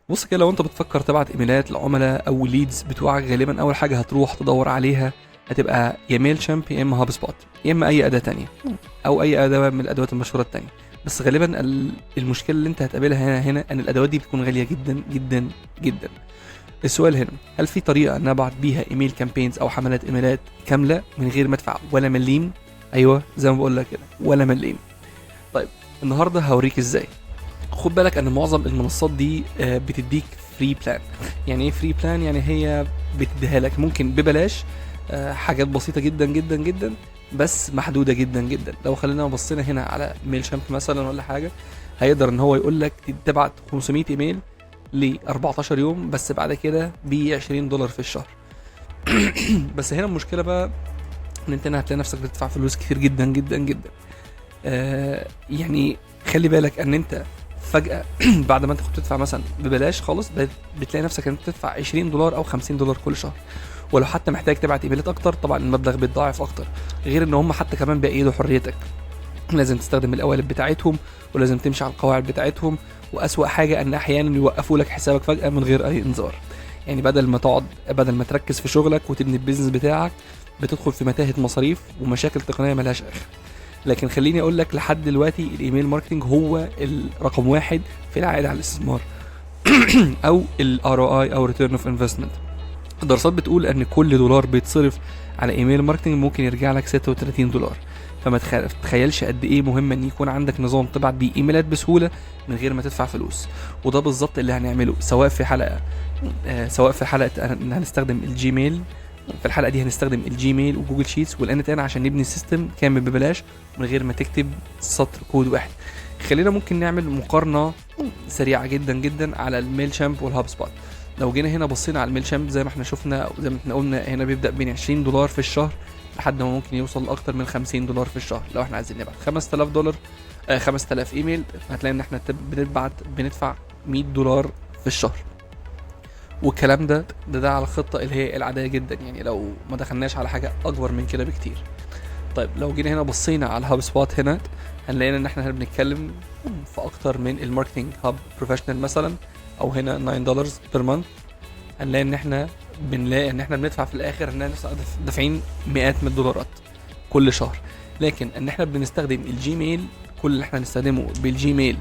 بص كده، لو انت بتفكر تبعت ايميلات لعملاء او leads بتوعك، غالبا اول حاجة هتروح تدور عليها هتبقى يا Mailchimp يا اما HubSpot يا اما اي اداه تانية او اي اداه من الادوات المشهورة التانية. بس غالبا المشكلة اللي انت هتقابلها هنا ان الادوات دي بتكون غالية جدا جدا جدا. السؤال هنا، هل في طريقه ان ابعت بيها email campaigns او حملات ايميلات كاملة من غير ما ادفع ولا مليم؟ ايوه زي ما بقول لك كده، ولا مليم. طيب النهارده هوريك ازاي. خد بالك ان معظم المنصات دي بتديك free plan. يعني ايه free plan؟ يعني هي بتديها لك ممكن ببلاش، حاجات بسيطة جدا جدا جدا بس محدودة جدا جدا. لو خلينا بصينا هنا على Mailchimp مثلا ولا حاجة، هيقدر ان هو يقول لك تبعت 500 ايميل ل 14 يوم، بس بعد كده ب $20 في الشهر. بس هنا المشكلة بقى ان انت هنا هتلاقي نفسك بتدفع فلوس كتير جدا جدا جدا. يعني خلي بالك ان انت فجأة بعد ما انت كنت بتدفع مثلا ببلاش خالص، بتلاقي نفسك انت بتدفع $20 او $50 كل شهر. ولو حتى محتاج تبعت ايميلات اكتر طبعا المبلغ بيتضاعف اكتر. غير ان هم حتى كمان بيأيدوا حريتك، لازم تستخدم القوالب بتاعتهم ولازم تمشي على القواعد بتاعتهم. واسوأ حاجة ان احيانا يوقفوا لك حسابك فجأة من غير اي انذار. يعني بدل ما تركز في شغلك وتبني ال business بتاعك، بتدخل في متاهة مصاريف ومشاكل تقنية ملهاش اخر. لكن خليني اقول لك لحد دلوقتي ال email marketing هو الرقم 1 في العائد على الاستثمار او ال ROI او return of investment. الدراسات بتقول ان كل دولار بيتصرف على email marketing ممكن يرجع لك $36. فما تتخيلش قد ايه مهم ان يكون عندك نظام تبعت بيه ايميلات بسهولة من غير ما تدفع فلوس. وده بالظبط اللي هنعمله، سواء في حلقة ان هنستخدم ال Gmail. في الحلقة دي هنستخدم ال Gmail و Google Sheets وال n8n عشان نبني system كامل ببلاش من غير ما تكتب سطر كود واحد. خلينا ممكن نعمل مقارنة سريعة جدا جدا على ال Mailchimp وال HubSpot. لو جينا هنا بصينا على ال Mailchimp زي ما احنا شفنا او زي ما احنا قلنا، هنا بيبدا بين $20 في الشهر لحد ما ممكن يوصل لاكتر من $50 في الشهر. لو احنا عايزين نبعت $5000، 5000 ايميل، هتلاقي ان احنا بندفع $100 في الشهر. والكلام ده على الخطة اللي هي العادية جدا، يعني لو ما دخلناش على حاجة اكبر من كده بكتير. طيب لو جينا هنا بصينا على ال HubSpot هنا، هنلاقينا ان احنا هنا بنتكلم في اكتر من ال Marketing Hub Professional مثلا، او هنا $9 per month. هنلاقي ان احنا بنلاقي ان احنا بندفع في الاخر ان احنا دافعين مئات من الدولارات كل شهر. لكن ان احنا بنستخدم ال Gmail، كل اللي احنا هنستخدمه بال Gmail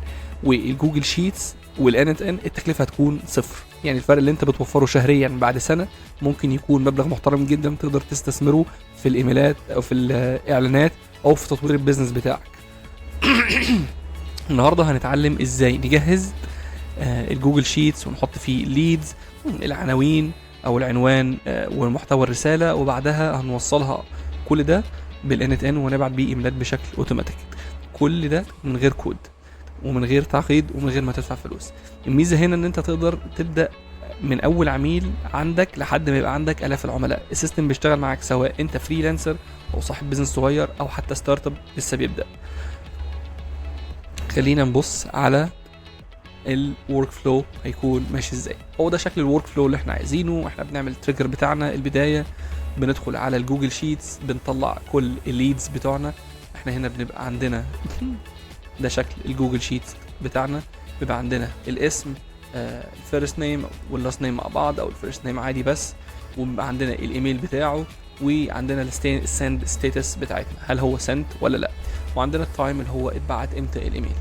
وال Google Sheets وال n8n، التكلفة هتكون صفر. يعني الفرق اللي انت بتوفره شهريا بعد سنة ممكن يكون مبلغ محترم جدا تقدر تستثمره في الايميلات او في الاعلانات او في تطوير ال business بتاعك. النهارده هنتعلم ازاي نجهز ال Google Sheets ونحط فيه leads، العناوين او العنوان، والمحتوى الرسالة، وبعدها هنوصلها كل ده بال n8n ونبعت بيه ايميلات بشكل اوتوماتيك. كل ده من غير كود ومن غير تعقيد ومن غير ما تدفع فلوس. الميزة هنا ان انت تقدر تبدا من اول عميل عندك لحد ما يبقى عندك الاف العملاء. ال system بيشتغل معاك سواء انت freelancer او صاحب business صغير او حتى startup لسه بيبدا. خلينا نبص على ال workflow هيكون ماشي ازاي. هو ده شكل ال workflow اللي احنا عايزينه. احنا بنعمل ال trigger بتاعنا البداية، بندخل على ال Google Sheets، بنطلع كل ال leads بتوعنا. احنا هنا بنبقى عندنا ده شكل ال Google Sheets بتاعنا، بيبقى عندنا الاسم، ال first name وال last name مع بعض، او ال first name عادي بس، وبيبقى عندنا الايميل بتاعه، وعندنا ال send status بتاعتنا هل هو sent ولا لا، وعندنا ال time اللي هو اتبعت امتى الايميل.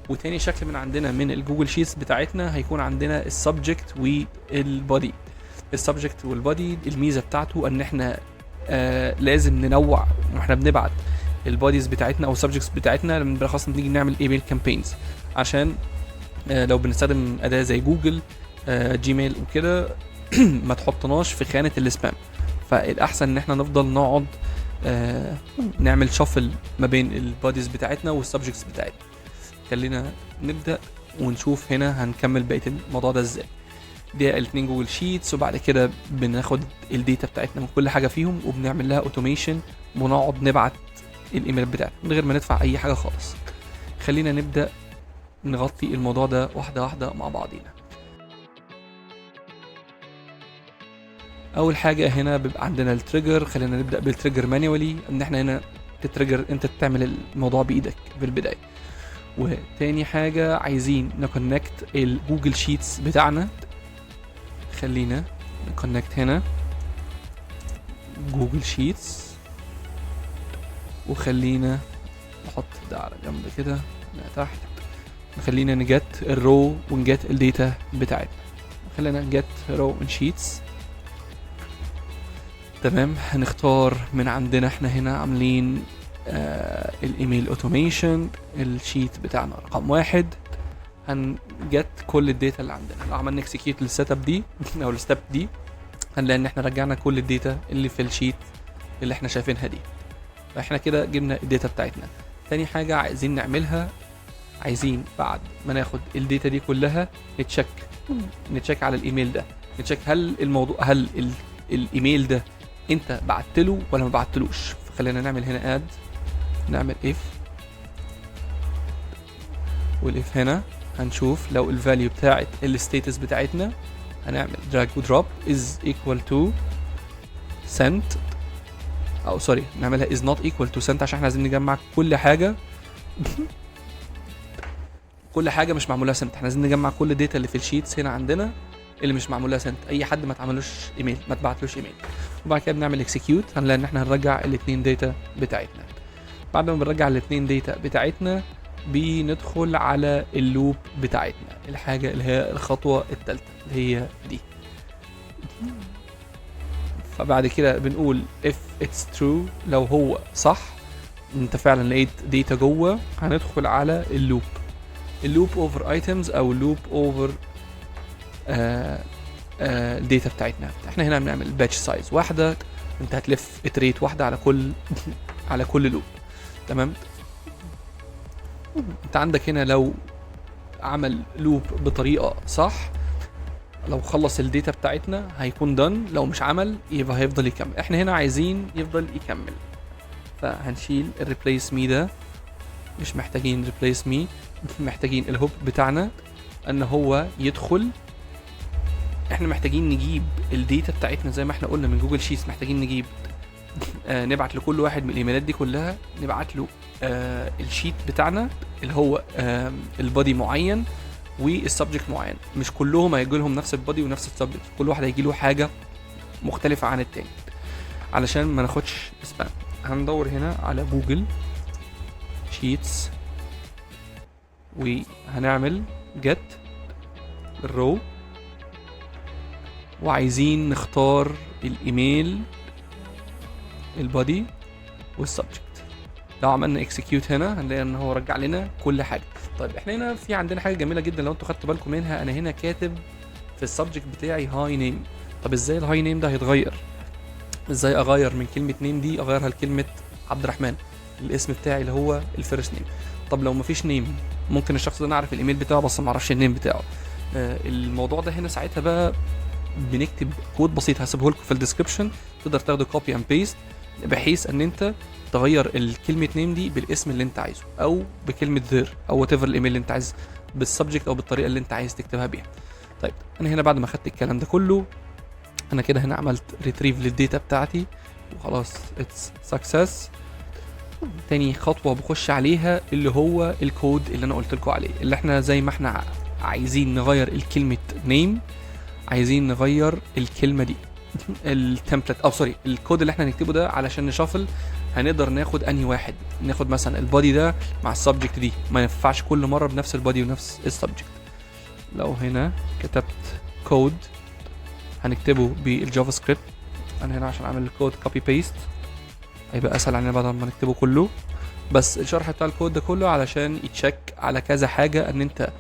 وتاني شكل من عندنا من ال Google Sheets بتاعتنا هيكون عندنا ال subject وال body. ال subject وال body الميزة بتاعته ان احنا لازم ننوع واحنا بنبعت ال bodies بتاعتنا او ال subjects بتاعتنا لما بالاخص بنيجي نعمل email campaigns، عشان لو بنستخدم اداه زي جوجل، Gmail وكده ما تحطناش في خانه ال spam. فالاحسن ان احنا نفضل نقعد نعمل shuffle ما بين ال bodies بتاعتنا وال subjects بتاعتنا. خلينا نبدا ونشوف هنا هنكمل بقية الموضوع ده ازاي. دي الاتنين Google Sheets، وبعد كده بناخد ال data بتاعتنا من كل حاجة فيهم وبنعمل لها automation ونقعد نبعت الايميل بتاعتنا من غير ما ندفع اي حاجة خالص. خلينا نبدا نغطي الموضوع ده واحدة واحدة مع بعضينا. اول حاجة هنا بيبقى عندنا ال trigger. خلينا نبدا بال trigger manually، ان احنا هنا ت trigger انت تعمل الموضوع بايدك في البداية. وتاني حاجة عايزين ن connect ال Google Sheets بتاعنا. خلينا ن connect هنا Google Sheets، وخلينا نحط ده على جنب كده تحت. خلينا ن get ال row ون get ال data بتاعتنا. خلينا ن get row in sheets. تمام، هنختار من عندنا احنا هنا عاملين ال email automation، ال sheet بتاعنا رقم 1. هن get كل ال data اللي عندنا. لو عملنا execute لل setup دي او ال step دي هنلاقي ان احنا رجعنا كل ال data اللي في ال sheet اللي احنا شايفينها دي. فاحنا كده جبنا ال data بتاعتنا. تاني حاجة عايزين نعملها، عايزين بعد ما ناخد ال data دي كلها ن check على الايميل ده، ن check هل الموضوع، هل الايميل ده انت بعت له ولا ما بعتلوش. فخلينا نعمل هنا add، نعمل if، وال if هنا هنشوف لو ال value بتاعت ال status بتاعتنا، هنعمل drag و drop is equal to sent، او sorry نعملها is not equal to sent عشان احنا عايزين نجمع كل حاجة، كل حاجة مش معمولها sent. احنا عايزين نجمع كل ال data اللي في ال sheets هنا عندنا اللي مش معمولها sent، اي حد ما اتعملوش ايميل، ما اتبعتلوش ايميل. وبعد كده بنعمل execute، هنلاقي ان احنا هنرجع الاثنين data بتاعتنا. بعد ما بنرجع الاثنين data بتاعتنا بندخل على ال loop بتاعتنا، الحاجة اللي هي الخطوة الثالثة اللي هي دي. فبعد كده بنقول if it's true، لو هو صح انت فعلا لقيت data جوه، هندخل على ال loop، ال loop over items او ال loop over ال data بتاعتنا. احنا هنا بنعمل batch size واحده، انت هتلف iterate واحدة على كل loop. تمام، انت عندك هنا لو عمل loop بطريقة صح، لو خلص ال data بتاعتنا هيكون done، لو مش عمل يبقى هيفضل يكمل. احنا هنا عايزين يفضل يكمل، فهنشيل ال replace me ده، مش محتاجين replace me، محتاجين ال hook بتاعنا ان هو يدخل. احنا محتاجين نجيب ال data بتاعتنا زي ما احنا قلنا من Google Sheets، محتاجين نجيب نبعت لكل واحد من الايميلات دي كلها، نبعت له ال sheet بتاعنا اللي هو ال body معين وال subject معين. مش كلهم هيجي لهم نفس ال body ونفس ال subject، كل واحد هيجي له حاجة مختلفة عن التاني علشان ما ناخدش spam. هندور هنا على Google Sheets وهنعمل get ال row، وعايزين نختار ال email، ال body وال subject. لو عملنا execute هنا هنلاقي ان هو رجع لنا كل حاجة. طيب احنا هنا في عندنا حاجة جميلة جدا لو انتوا خدتوا بالكم منها، انا هنا كاتب في ال subject بتاعي hi name. طب ازاي ال hi name ده هيتغير؟ ازاي اغير من كلمة name دي اغيرها لكلمة عبد الرحمن، الاسم بتاعي اللي هو ال first name؟ طب لو مفيش name، ممكن الشخص ده انا اعرف الايميل بتاعه بس ما اعرفش ال name بتاعه. الموضوع ده هنا ساعتها بقى بنكتب كود بسيط هسيبه لكم في ال description، تقدر تاخده copy and paste، بحيث ان انت تغير الكلمة name دي بالاسم اللي انت عايزه او بكلمه there او whatever الايميل اللي انت عايز، بال subject او بالطريقة اللي انت عايز تكتبها بيها. طيب انا هنا بعد ما خدت الكلام ده كله، انا كده هنا عملت retrieve لل data بتاعتي وخلاص it's success. تاني خطوة بخش عليها اللي هو الكود اللي انا قلت لكم عليه، اللي احنا زي ما احنا عايزين نغير الكلمة name، عايزين نغير الكلمة دي، ال template او sorry ال code اللي احنا هنكتبه ده علشان ن shuffle هنقدر ناخد انهي واحد، ناخد مثلا ال body ده مع ال subject دي، ما ينفعش كل مرة بنفس ال body ونفس ال subject. لو هنا كتبت كود هنكتبه بال JavaScript، انا هنا عشان اعمل ال code copy paste هيبقى اسهل علينا بدل ما نكتبه كله. بس الشرح بتاع الكود ده كله علشان ي check على كذا حاجه، ان انت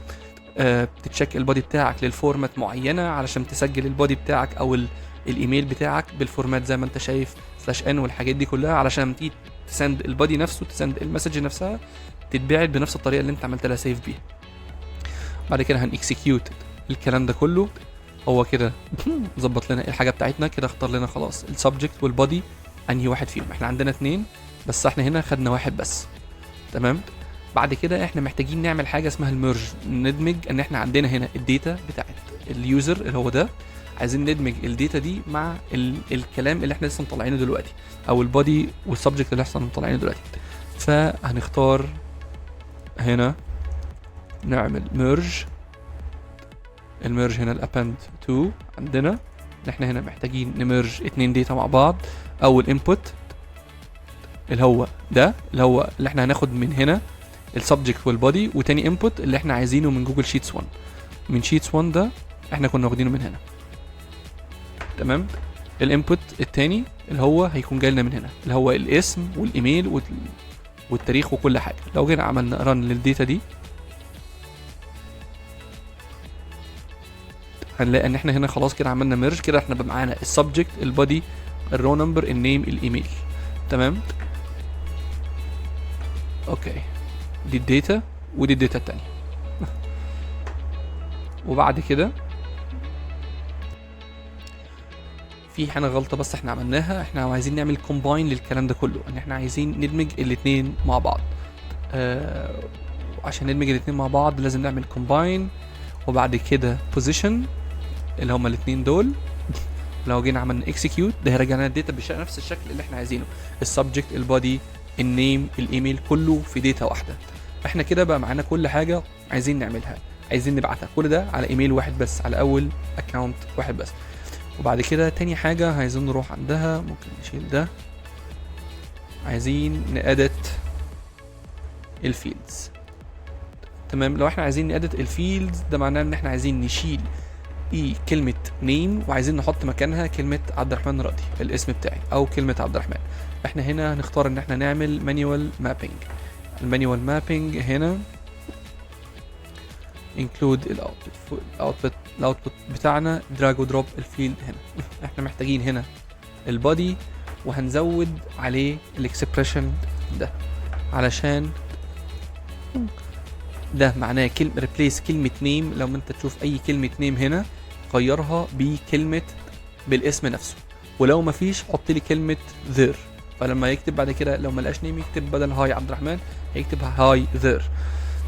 بت check ال body بتاعك لل format معينة علشان تسجل ال body بتاعك او الايميل بتاعك بال format زي ما انت شايف slash n والحاجات دي كلها، علشان لما تيجي ت send ال body نفسه، ت send ال message نفسها، تتبعت بنفس الطريقة اللي انت عملت لها save بيها. بعد كده هن execute الكلام ده كله، هو كده ظبط لنا الحاجة بتاعتنا كده، اختار لنا خلاص ال subject وال body انهي واحد فيهم. احنا عندنا اتنين بس احنا هنا خدنا واحد بس. تمام، بعد كده احنا محتاجين نعمل حاجة اسمها ال merge، ندمج ان احنا عندنا هنا ال data بتاعت ال user اللي هو ده، عايزين ندمج ال data دي مع الكلام اللي احنا لسه مطلعينه دلوقتي، او ال body وال subject اللي احنا مطلعينه دلوقتي. فهنختار هنا نعمل merge. ال merge هنا ال append to عندنا ان احنا هنا محتاجين ن merge اتنين data مع بعض. اول input اللي هو ده، اللي هو اللي احنا هناخد من هنا ال subject وال body، وتاني input اللي احنا عايزينه من Google Sheets 1، من Sheets 1 ده احنا كنا واخدينه من هنا. تمام. ال input التاني اللي هو هيكون جاي لنا من هنا، اللي هو الاسم والايميل والتاريخ وكل حاجة. لو جينا عملنا run لل data دي هنلاقي ان احنا هنا خلاص كده عملنا merge. كده احنا بقى معانا السبجكت، البادي، الرو نمبر، النيم، الايميل. تمام. okay، دي ال data ودي ال data التانية. وبعد كده في حاجة غلطه بس احنا عملناها، احنا عايزين نعمل combine للكلام ده كله، ان احنا عايزين ندمج الاتنين مع بعض. عشان ندمج الاتنين مع بعض لازم نعمل combine، وبعد كده position اللي هما الاتنين دول. لو جينا عملنا execute ده هيرجع لنا ال data بنفس الشكل اللي احنا عايزينه، ال subject، ال body، ال name، الايميل، كله في data واحدة. احنا كده بقى معانا كل حاجة عايزين نعملها، عايزين نبعتها، كل ده على ايميل واحد بس، على اول account واحد بس. وبعد كده تاني حاجة عايزين نروح عندها، ممكن نشيل ده، عايزين ن edit ال fields. تمام. لو احنا عايزين ن edit ال fields ده معناه ان احنا عايزين نشيل ايه كلمة name وعايزين نحط مكانها كلمة عبد الرحمن راضي، الاسم بتاعي، او كلمة عبد الرحمن. احنا هنا هنختار ان احنا نعمل manual mapping. ال manual mapping هنا include ال output، ال output، ال output بتاعنا drag و drop ال field هنا. احنا محتاجين هنا ال body وهنزود عليه ال expression ده، علشان ده معناه كلمة replace كلمة name. لو انت تشوف اي كلمة name هنا غيرها بكلمة بالاسم نفسه، ولو مفيش حط لي كلمة there. فلما يكتب بعد كده لو ما لقاش name يكتب بدل hi عبد الرحمن هيكتب hi there.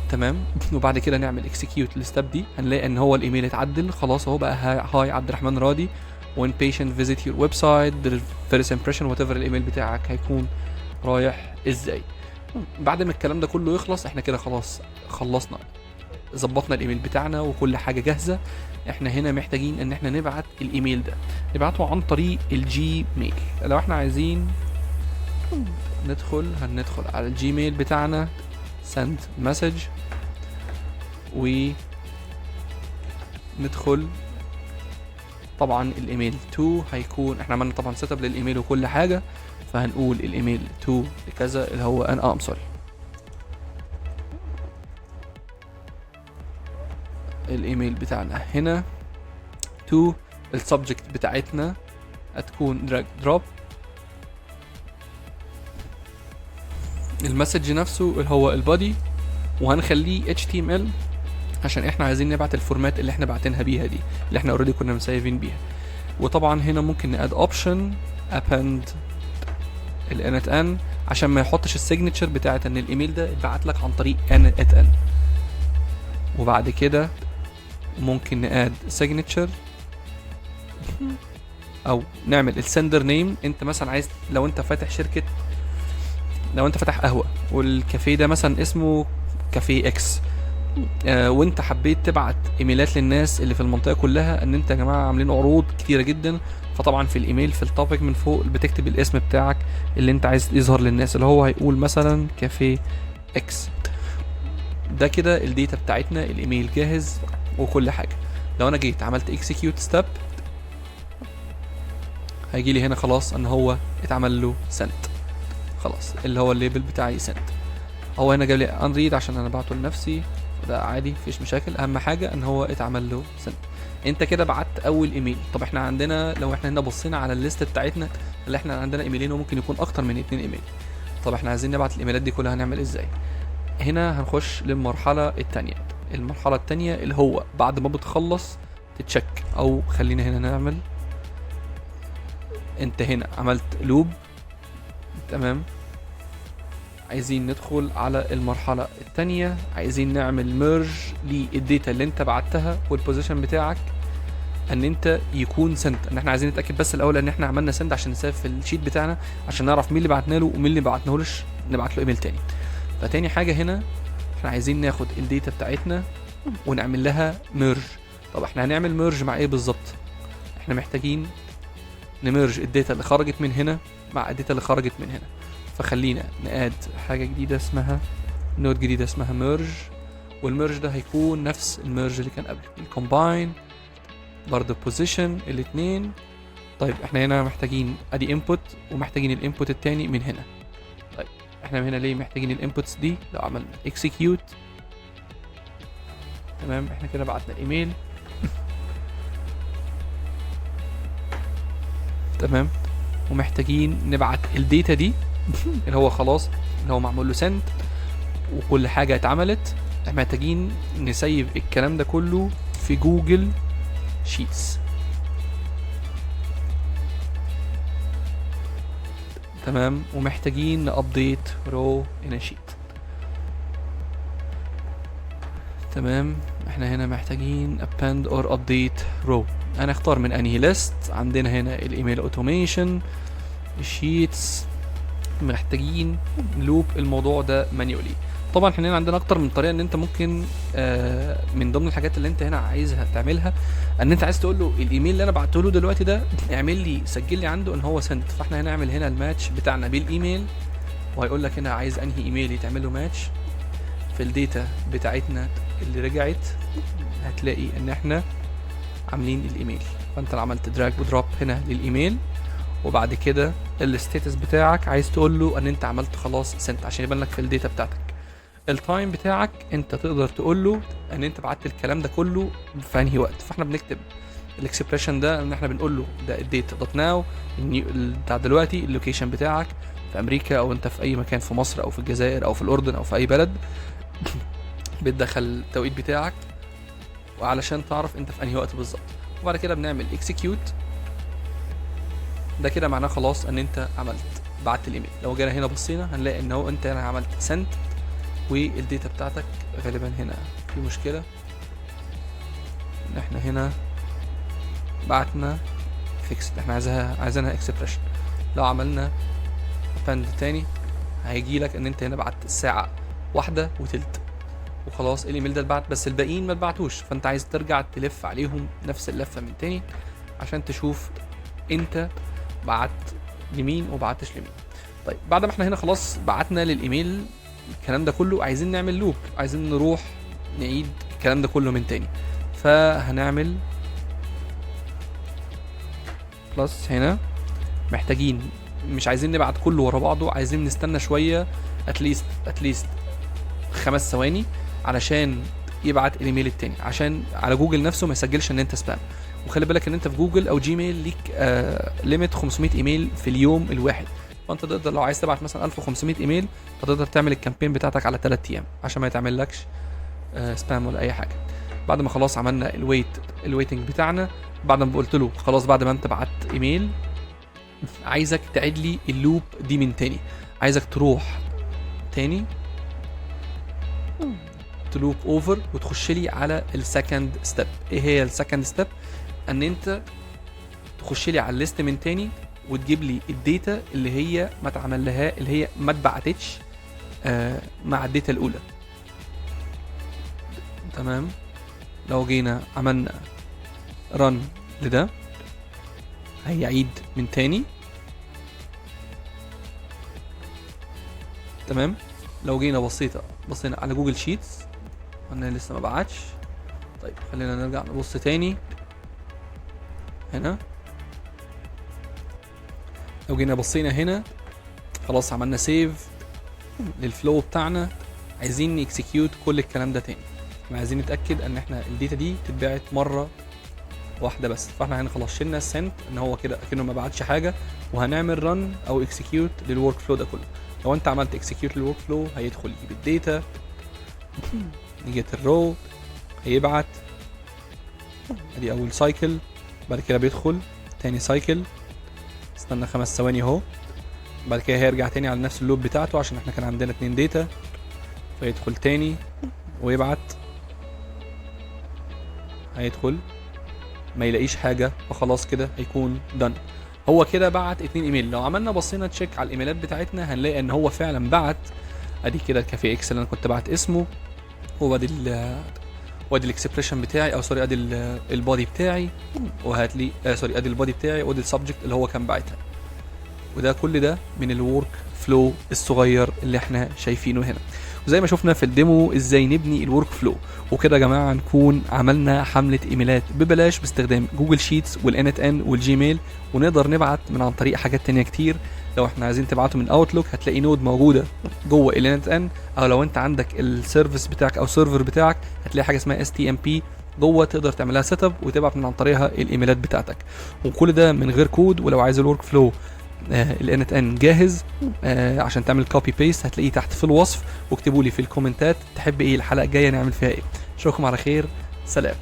تمام. وبعد كده نعمل execute لل step دي، هنلاقي ان هو الايميل اتعدل خلاص، اهو بقى hi عبد الرحمن راضي. when patient visit your website their first impression whatever الايميل بتاعك هيكون رايح ازاي. بعد ما الكلام ده كله يخلص احنا كده خلاص خلصنا، ظبطنا الايميل بتاعنا وكل حاجة جاهزة. احنا هنا محتاجين ان احنا نبعت الايميل ده، نبعته عن طريق ال Gmail. لو احنا عايزين ندخل هندخل على ال Gmail بتاعنا send message وندخل طبعا ال email to هيكون احنا عملنا طبعا setup لل email وكل حاجة، فهنقول ال email to لكذا اللي هو انا sorry الايميل بتاعنا هنا to ال subject بتاعتنا هتكون drag drop، ال message نفسه اللي هو ال body، وهنخليه HTML عشان احنا عايزين نبعت ال format اللي احنا بعتينها بيها دي اللي احنا already كنا مسيفين بيها. وطبعا هنا ممكن ن add option append ال n8n عشان ما يحطش ال signature بتاعت ان الايميل ده اتبعت لك عن طريق n8n. وبعد كده ممكن ن add signature او نعمل ال sender name. انت مثلا عايز لو انت فاتح شركة، لو انت فاتح قهوة والكافيه ده مثلا اسمه كافيه X، وانت حبيت تبعت ايميلات للناس اللي في المنطقة كلها ان انت يا جماعة عاملين عروض كتيرة جدا، فطبعا في الايميل في ال topic من فوق بتكتب الاسم بتاعك اللي انت عايز يظهر للناس، اللي هو هيقول مثلا كافيه X. ده كده ال data بتاعتنا، الايميل جاهز وكل حاجة. لو انا جيت عملت execute step هيجي لي هنا خلاص ان هو اتعمل له send، خلاص اللي هو ال label بتاعي send. هو هنا جاب لي unread عشان انا بعته لنفسي، وده عادي مفيش مشاكل. اهم حاجة ان هو اتعمل له send. انت كده بعت اول ايميل. طب احنا عندنا لو احنا هنا بصينا على ال list بتاعتنا اللي احنا عندنا ايميلين وممكن يكون اكتر من 2 ايميل. طب احنا عايزين نبعت الايميلات دي كلها، هنعمل ازاي؟ هنا هنخش للمرحلة الثانية. المرحلة الثانية اللي هو بعد ما بتخلص ت check، او خلينا هنا نعمل، انت هنا عملت loop، تمام. عايزين ندخل على المرحلة التانية، عايزين نعمل merge لل data اللي انت بعتها وال position بتاعك ان انت يكون sent. ان احنا عايزين نتاكد بس الاول ان احنا عملنا send عشان نسيف في ال sheet بتاعنا، عشان نعرف مين اللي بعتنا له ومين اللي بعتناهولش نبعت له ايميل تاني. فتاني حاجة هنا احنا عايزين ناخد ال data بتاعتنا ونعمل لها merge. طب احنا هنعمل merge مع ايه بالظبط؟ احنا محتاجين ن merge ال data اللي خرجت من هنا مع ال data اللي خرجت من هنا. فخلينا ن add حاجة جديدة اسمها node جديدة اسمها merge، وال merge ده هيكون نفس ال merge اللي كان قبل ال combine، برضه position الاثنين. طيب احنا هنا محتاجين ادي input ومحتاجين ال input التاني من هنا. طيب احنا هنا ليه محتاجين ال inputs دي؟ لو عملنا execute، تمام، احنا كده بعتنا الايميل، تمام، ومحتاجين نبعت ال data دي اللي هو خلاص اللي هو معمول له send وكل حاجة اتعملت. احنا محتاجين ن save الكلام ده كله في Google Sheets، تمام، ومحتاجين ن update row in sheet، تمام. احنا هنا محتاجين append or update row. هنختار من انهي list؟ عندنا هنا ال email automation، ال sheets، محتاجين loop الموضوع ده manually. طبعا احنا هنا عندنا اكتر من طريقه ان انت ممكن من ضمن الحاجات اللي انت هنا عايزها تعملها ان انت عايز تقول له الايميل اللي انا بعته له دلوقتي ده اعمل لي سجل لي عنده ان هو sent. فاحنا هنعمل هنا الماتش بتاعنا بالايميل، وهيقول لك هنا عايز انهي ايميل يتعمل له ماتش. في ال data بتاعتنا اللي رجعت هتلاقي ان احنا عاملين الايميل، فانت لو عملت drag و drop هنا للايميل، وبعد كده ال status بتاعك عايز تقول له ان انت عملت خلاص sent عشان يبان لك في ال data بتاعتك. ال time بتاعك انت تقدر تقول له ان انت بعت الكلام ده كله في انهي وقت. فاحنا بنكتب ال expression ده ان احنا بنقول له ده ال date dot now بتاع دلوقتي، ال location بتاعك في امريكا او انت في اي مكان في مصر او في الجزائر او في الاردن او في اي بلد، بتدخل التوقيت بتاعك وعلشان تعرف انت في انهي وقت بالظبط. وبعد كده بنعمل execute. ده كده معناه خلاص ان انت عملت بعت الايميل. لو جينا هنا بصينا هنلاقي ان هو انت هنا عملت send، وال data بتاعتك غالبا هنا في مشكلة ان احنا هنا بعتنا fixed، احنا عايزينها expression. لو عملنا append تاني هيجي لك ان انت هنا بعت الساعة 1:20 وخلاص الايميل ده اتبعت، بس الباقيين ما اتبعتوش. فانت عايز ترجع تلف عليهم نفس اللفة من تاني عشان تشوف انت بعت لمين وبعتش لمين. طيب بعد ما احنا هنا خلاص بعتنا للايميل الكلام ده كله، عايزين نعمل loop، عايزين نروح نعيد الكلام ده كله من تاني. فهنعمل plus هنا، محتاجين مش عايزين نبعت كله ورا بعضه، عايزين نستنى شوية at least 5 ثواني علشان يبعت الايميل التاني، عشان على جوجل نفسه ما يسجلش ان انت spam. وخلي بالك ان انت في جوجل او جيميل ليك limit 500 ايميل في اليوم الواحد، فانت تقدر لو عايز تبعت مثلا 1500 ايميل فتقدر تعمل ال campaign بتاعتك على 3 ايام عشان ما يتعملكش spam ولا اي حاجة. بعد ما خلاص عملنا ال waiting بتاعنا، بعد ما قلت له خلاص بعد ما انت بعت ايميل عايزك تعيد لي ال loop دي من تاني، عايزك تروح تاني ت loop over وتخش لي على ال second step. ايه هي ال second step؟ ان انت تخش لي على ال list من تاني وتجيب لي ال data اللي هي ما اتعمل لها، اللي هي ما اتبعتتش مع ال data الاولى. تمام، لو جينا عملنا run لده هيعيد من تاني. تمام، لو جينا بصينا على Google Sheets انا لسه ما بعتش. طيب خلينا نرجع نبص تاني هنا. لو جينا بصينا هنا خلاص عملنا save لل flow بتاعنا، عايزين ن execute كل الكلام ده تاني. احنا عايزين نتاكد ان احنا ال data دي تتبعت مرة واحدة بس. فاحنا هنا خلاص شلنا ال sent ان هو كده اكنه ما بعتش حاجة، وهنعمل run او execute لل workflow ده كله. لو انت عملت execute لل workflow هيدخل يجيب ال data، ن get ال row، هيبعت، ادي اول cycle. بعد كده بيدخل تاني cycle، استنى 5 ثواني اهو، بعد كده هيرجع تاني على نفس ال loop بتاعته عشان احنا كان عندنا 2 data، فيدخل تاني ويبعت، هيدخل ما يلاقيش حاجة، فخلاص كده هيكون done. هو كده بعت 2 ايميل. لو عملنا بصينا check على الايميلات بتاعتنا هنلاقي ان هو فعلا بعت. ادي كده الكافيه X اللي انا كنت بعت اسمه، وادي وادي ال expression بتاعي، او sorry ادي ال body بتاعي، وهات لي sorry ادي ال body بتاعي وادي ال subject اللي هو كان باعتها. وده كل ده من ال workflow الصغير اللي احنا شايفينه هنا. وزي ما شفنا في ال demo ازاي نبني ال workflow وكده يا جماعة، نكون عملنا حمله ايميلات ببلاش باستخدام Google Sheets وال n8n وال Gmail، ونقدر نبعت من عن طريق حاجات تانية كتير. لو احنا عايزين تبعته من Outlook هتلاقي node موجودة جوه ال n8n، او لو انت عندك ال service بتاعك او server بتاعك هتلاقي حاجة اسمها STMP جوه تقدر تعملها setup وتبعت من عن طريقها الايميلات بتاعتك، وكل ده من غير كود. ولو عايز ال workflow ال n8n جاهز عشان تعمل copy paste هتلاقيه تحت في الوصف. واكتبوا لي في الكومنتات تحب ايه الحلقة الجاية نعمل فيها ايه. اشوفكم على خير، سلام.